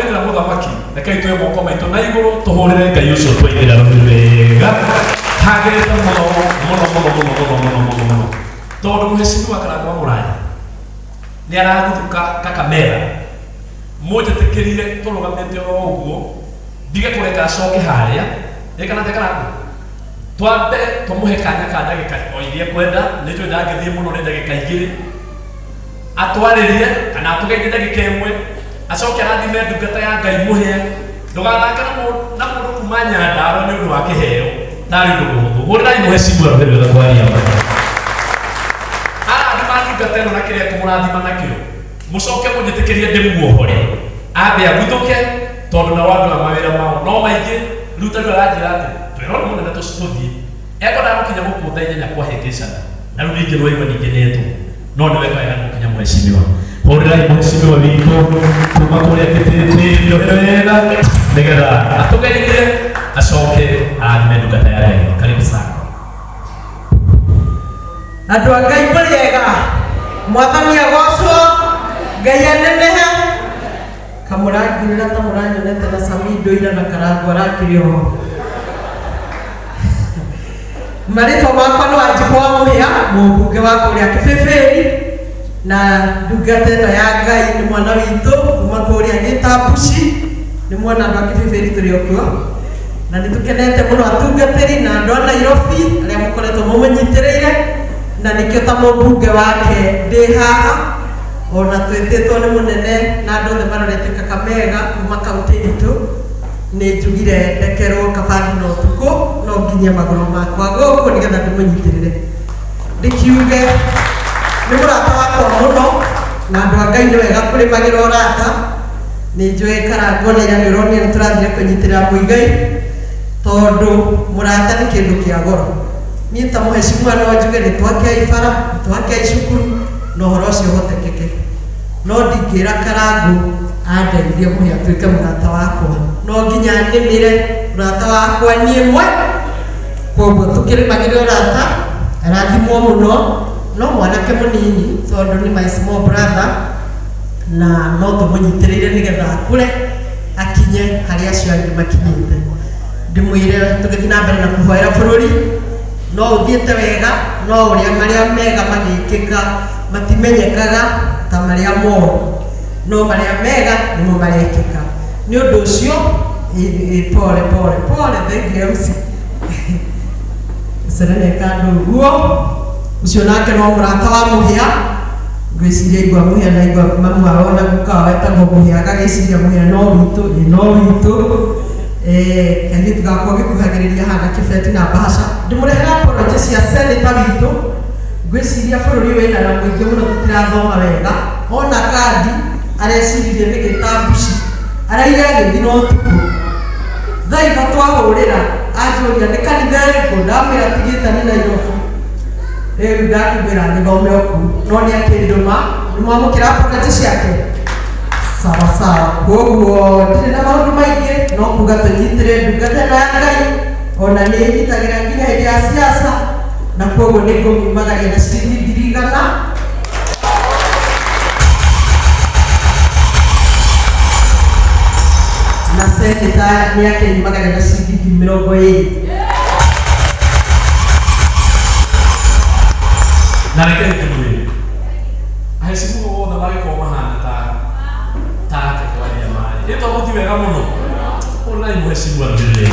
Tũraingĩra mũthamaki, rekei tuoe moko maitũ na igũrũ tũhũrĩre Ngai ũcio twaingĩra rũhĩ wega. Hagĩrĩte mũno mũno mũno mũno mũno mũno mũno mũno. Tondũ mũhecimiwa Karangũ wa Mũraya nĩ araguthuka Kakamega. Mũnjĩtĩkĩrie tũrũgamĩte oro ũguo, ndige kũreka acoke harĩa. Ĩ kana atĩa Karangũ? Twambe tũmũhe kanya ka ndagĩka o iria ekwenda, nĩ njũĩ ndangĩthiĩ mũno nĩ ndagĩka igĩrĩ. Atwarĩrie kana atũgeithie ndagĩka ĩmwe, acoke arathime ndungata ya Ngai mũhĩa. Ndũgathake na mũndũ na mũndũ kuma Nyandarua nĩ ũndũ wa kĩheo, tarĩ ũndũ mũhũthũ. Hũrĩrai mũhecimiwa rũhĩ rwega kwaria ma. Arathima ndungata ĩno na kĩrĩa ekũmũrathima nakĩo. Mũcoke mũnjĩtĩkĩrie ndĩmuohore ambe aguthũke tondũ nao andũ aya mawĩra mao no maingĩ. Rĩu ta rĩu aranjĩra atĩ twĩrwo nĩ mũnene tũthiĩ. Ekwendaga gũkinya gũkũ thaa inyanya kwahĩngĩcana na rĩu ningĩ nĩwaigua ningĩ nĩetwo. No nĩ weka wega nĩ gũkinya mũhecimiwa. Hũrĩrai mũhecimiwa witũ kuma kũrĩa kĩbĩbĩ rũhĩ wega nĩgetha atũgeithie acoke arathime ndungata ya Ngai. Karibu sana. Andũ a Ngai mũrĩ ega, Mwathani agocwo, Ngai anenehe. Kamũrangĩrĩra ta mũranyonete na Samido ira na Karangũ arakĩrĩ oho. Marĩtwa makwa nĩ Wanjikũ wa Mũhĩa, mũmbunge wa kũrĩa Kĩbĩbĩri, na ndungata ĩno ya Ngai nĩ mwana witũ kuma kũrĩa Gĩtambuci, nĩ mwana andũ a Kĩbĩbĩri tũrĩ o kuo. Na nĩ tũkenete mũno atungatĩri na andũ a Nairobi arĩa mũkoretwo mũmũnyitĩrĩire, na nĩkĩo ta mũmbunge wake ndĩ haha, ona twĩtĩtwo nĩ mũnene na andũ othe marorete Kakamega kuma kaunti itũ, nĩ njugire ndekerwo kabathi na ũtukũ no nginyie magũrũ makwa gũkũ nĩgetha ndĩmũnyitĩrĩre. Ndĩkiuge nĩ mũrata wakwa mũno, na andũ a Ngai nĩ wega kũrĩmagĩra ũrata. Nĩ njũĩ Karangũ na ira nĩ ũronire nĩ tũrathire kũnyitĩrĩra Mũigai, tondũ mũrata nĩ kĩndũ kĩa goro. Niĩ ta mũhecimua no njuge nĩ twakei bara, nĩ twakei cukuru, na ũhoro ũcio ũhotekeke. No ndingĩra Karangũ andeithie mũhe atuĩke mũrata wakwa. No nginya nĩmĩre mũrata wakwa niĩ mwe. Koguo tũkĩrĩmagĩra ũrata, arathimwo mũno, no mwanake mũnini tondũ nĩ my small brother, na no tũmũnyitĩrĩire nĩgetha akũre akinye harĩa acio angĩ makinyĩte. Ndĩmwĩre tũgĩthiĩ na mbere na kũhoera bũrũri, no ũthiĩte wega, no ũrĩa marĩa mega magĩkĩka matimenyekaga ta marĩa moru, no marĩa mega nĩmo marekĩka. Nĩ ũndũ ũcio, pole pole pole, thank you MC. Ũcerereka andũ ũguo, ũcio nake no mũrata wa Mũhĩa, ngwĩciria igua Mũhĩa na igua mamu wao na guka wao etagwo Mũhĩa, agagĩciria Mũhĩa no witũ, ĩ no witũ. Kairĩtu gakwa gĩkuhagĩrĩria haha na kĩbeti na mbahaca. Ndĩmũrehere apology cia senator witũ, ngwĩciria bũrũri wĩna na mũingĩ mũno tũtirathoma wega, ona kandi areciririe nĩ gĩtambuci, araire agĩthiĩ na ũtukũ. Thaa ithatũ ahũrĩra anjũria nĩ kanitha ĩrĩkũ, ndamwĩra tigĩte nĩ Nairobi. Rĩu ndakĩmwĩra gĩthome o kũu, no nĩ akĩndũma, nĩ mwamũkĩra apology ciake? Sawa sawa. Koguo ndirĩ na maũndũ maingĩ, no kuga tũnyitĩre ndungata ĩno ya Ngai, ona nĩ ĩnyitagĩra nginya hĩndĩ ya siasa, na koguo nĩ ngũmiumagaria na ciringi 100,000. Na seneta nĩ akĩnyumagaria na ciringi 20,000. Na rekei ndĩmwĩre, ahecimu othe mangĩkorwo mahana ta take kwaria marĩ ĩ to gũthiĩ wega mũno. Hũrĩrai mũhecimu ambĩrĩre.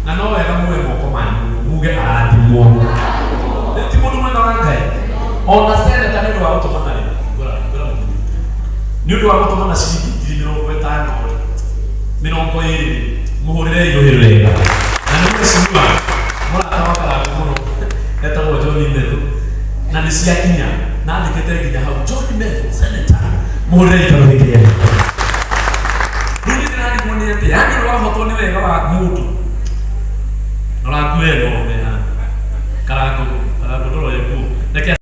Na no wega muoe moko manyu muge arathimwo. Ti mũndũ mwega wa Ngai. Ona seneta nĩ ũndũ wa gũtũmana rĩ, ngora ngora mũthuri. Nĩ ũndũ wa gũtũmana ciringi 50,000 rĩ, 20 rĩ, mũhũrĩrei rũhĩ rwega. Na nĩ mũhecimiwa mũrata wa Karangũ mũno etagwo John Methu na nĩ ciakinya na andĩkĩte nginya hau John Methu senator, mũhũrĩrei karũhĩ kega. Rĩu nĩ ndĩrarigwo nĩ atĩ yani ũrahotwo nĩ wega wa mũndũ na ũrakua eno.